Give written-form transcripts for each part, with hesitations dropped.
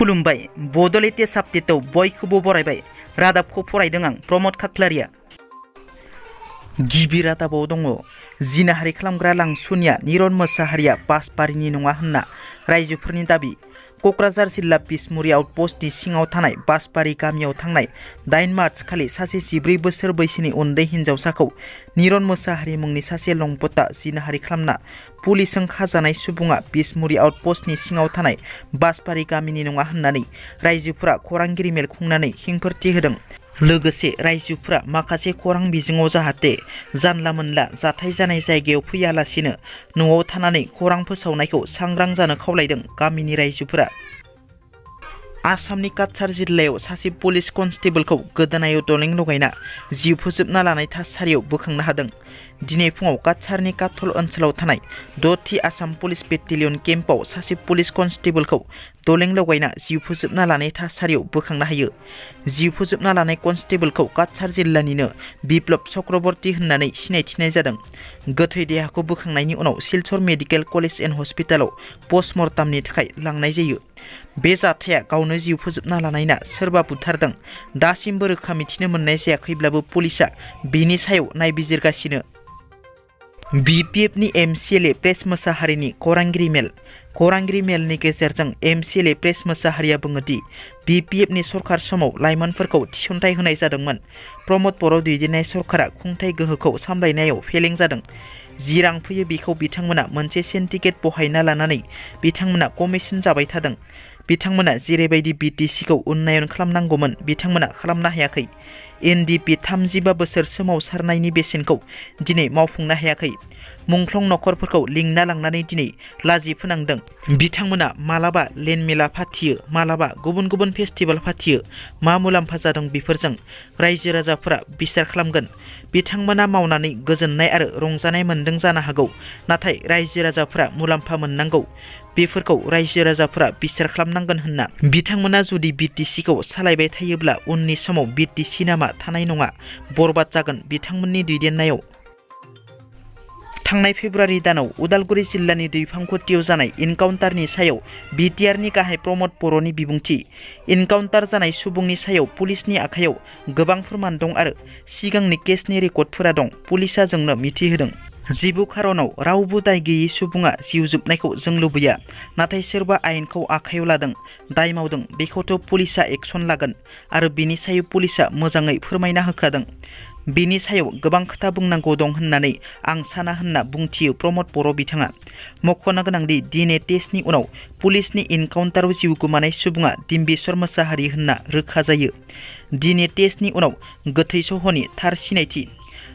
खुलुमबाय बड' लेटेस्ट आपडेटआव बयखौबो बरायबाय। रादाबखौ फरायदों आं प्रमद खाख्लारिया। गिबि रादाबाव दङ जिनाहारि खालामग्रा लांसुनिया निरन मोसाहारिया बासबारिनि नङा होनना रायजोफोरनि दाबि। क'क्राझार जिल्ला बिसमुरि आउटपस्टनि सिङाव थानाय बासबारि गामियाव थांनाय 8 मार्च खालि सासे 14 बोसोर बैसोनि उन्दै हिन्जावसाखौ निरन मोसाहारि मुंनि सासे लंपटा जिनाहारि खालामना पुलिसजों खाजानाय सुबुङा बिसमुरि आउटपस्टनि सिङाव थानाय बासबारि गामिनि नङा होननानै रायजोफोरा खौरांगिरि मेल खुंनानै खेंफोरथि होदों। लोगोसे रायजोफोरा माखासे खौरां बिजोङाव जाहाथे जानला मोनला जाथाय जानाय जायगायाव फैयालासिनो न'आव थानानै खौरां फोसावनायखौ सांग्रां जानो खावलायदों गामिनि रायजोफोरा। आसामनि काछार जिल्लायाव सासे पुलिस कनस्टेबलखौ गोदोनायाव दलें लगायना जिउ फोजोबना लानाय थासारियाव बोखांनो हादों। दिनै फुङाव काछारनि काथल ओनसोलाव थानाय 6थि आसाम पुलिस बेटेलियन केम्पआव सासे पुलिस कनस्टेबलखौ दलें लगायना जिउ फोजोबना लानाय थासारियाव बोखांनो हायो। जिउ फोजोबना लानाय कनस्टेबलखौ काछार जिल्लानिनो बिप्लब चक्रवर्ती होननानै सिनायथिनाय जादों। गोथै देहाखौ बोखांनायनि उनाव सिलचर मेडिकेल कलेज एन्ड हस्पिटालाव पस्टमर्टामनि थाखाय लांनाय जायो। बे जाथाया गावनो जिउ फोजोबना लानायना सोरबा बुथारदों दासिमबो रोखा मिथिनो मोननाय जायाखैब्लाबो पुलिसआ बेनि सायाव नायबिजिरगासिनो। BPFनि MCLA प्रेस मोसाहारिनि खौरांगिरि मेलनि गेजेरजों MCLA प्रेस मोसाहारिया बुङोदि BPFनि सरकार समाव लाइमोनफोरखौ थिसनथाइ होनाय जादोंमोन। प्रमद बर' दैदेननाय सरकारा खुंथाइ गोहोखौ सामलायनायाव फेलें जादों। जि रां फैयो बेखौ बिथांमोना मोनसे सिन्डिकेट बहायना लानानै बिथांमोना कमिसन जाबाय थादों। बिथांमोना जेरैबायदि BTCखौ उन्नयन खालामनांगौमोन बिथांमोना खालामनो हायाखै। NDP 35 बोसोर सोमावसारनायनि बेसेनखौ दिनै मावफुंनो हायाखै। मुंख्लं नखरफोरखौ लिंना लांनानै दिनै लाजि फोनांदों। बिथांमोना मालाबा लेन्डमेला फाथियो, मालाबा गुबुन गुबुन फेस्टिभेल फाथियो। मा मुलाम्फा जादों बेफोरजों रायजो राजाफोरा बिसार खालामगोन। बिथांमोना मावनानै गोजोननाय आरो रंजानाय मोन्दों जानो हागौ, नाथाय रायजो राजाफोरा मुलाम्फा मोननांगौ। बेफोरखौ रायजो राजाफोरा बिसार खालामनांगोन होनना बिथांमोना जुदि BTCखौ सालायबाय थायोब्ला उननि समाव BTC नामा थानाय नङा, बरबाद जागोन बिथांमोननि दैदेननायाव। थांनाय फेब्रुवारि दानाव उदालगुरि जिल्लानि दैफांखुथियाव जानाय इनकाउन्टारनि सायाव BTRनि गाहाय प्रमद बर'नि बिबुंथि। इनकाउन्टार जानाय सुबुंनि सायाव पुलिसनि आखायाव गोबां फोरमान दं आरो सिगांनि केसनि रेकर्डफोरा दं। पुलिसआ जोंनो मिथिहोदों। जेबो खारनाव रावबो दाय गैयै सुबुङा जिउ जोबनायखौ जों लुबैया, नाथाय सोरबा आयेनखौ आखायाव लादों, दाय मावदों, बेखौथ' पुलिसआ एक्सन लागोन आरो बिनि सायाव पुलिसआ मोजाङै फोरमायना होखादों। बेनि सायाव गोबां खोथा बुंनांगौ दं होननानै आं साना होनना बुंथियो प्रमद बर' बिथाङा। मख'नो गोनांदि DNA टेस्टनि उनाव पुलिसनि इनकाउन्टाराव जिउ गोमानाय सुबुङा डिम्बिश्वर मोसाहारि होनना रोखा जायो। DNA टेस्टनि उनाव गोथै सहनि थार सिनायथि।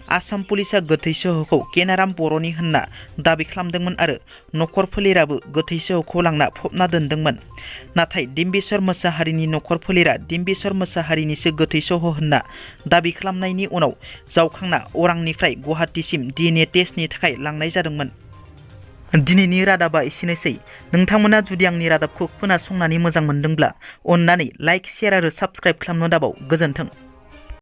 आसाम पुलिसआ गोथै सहखौ केनाराम बर'नि होनना दाबि खालामदोंमोन आरो नखर फोलेराबो गोथै सहखौ लांना फबना दोनदोंमोन। नाथाय डिम्बिश्वर मोसाहारिनि नखर फोलेरा डिम्बिश्वर मोसाहारिनिसो गोथै सह होनना दाबि खालामनायनि उनाव जावखांना अरांनिफ्राय गुवाहाटीसिम DNA टेस्टनि थाखाय लांनाय जादोंमोन। दिनैनि रादाबा एसेनोसै। नोंथांमोना जुदि आंनि रादाबखौ खोनासंनानै मोजां मोनदोंब्ला अन्नानै लाइक, शेयार आरो साबस्क्राइब खालामनो दाबाव। गोजोन्थों।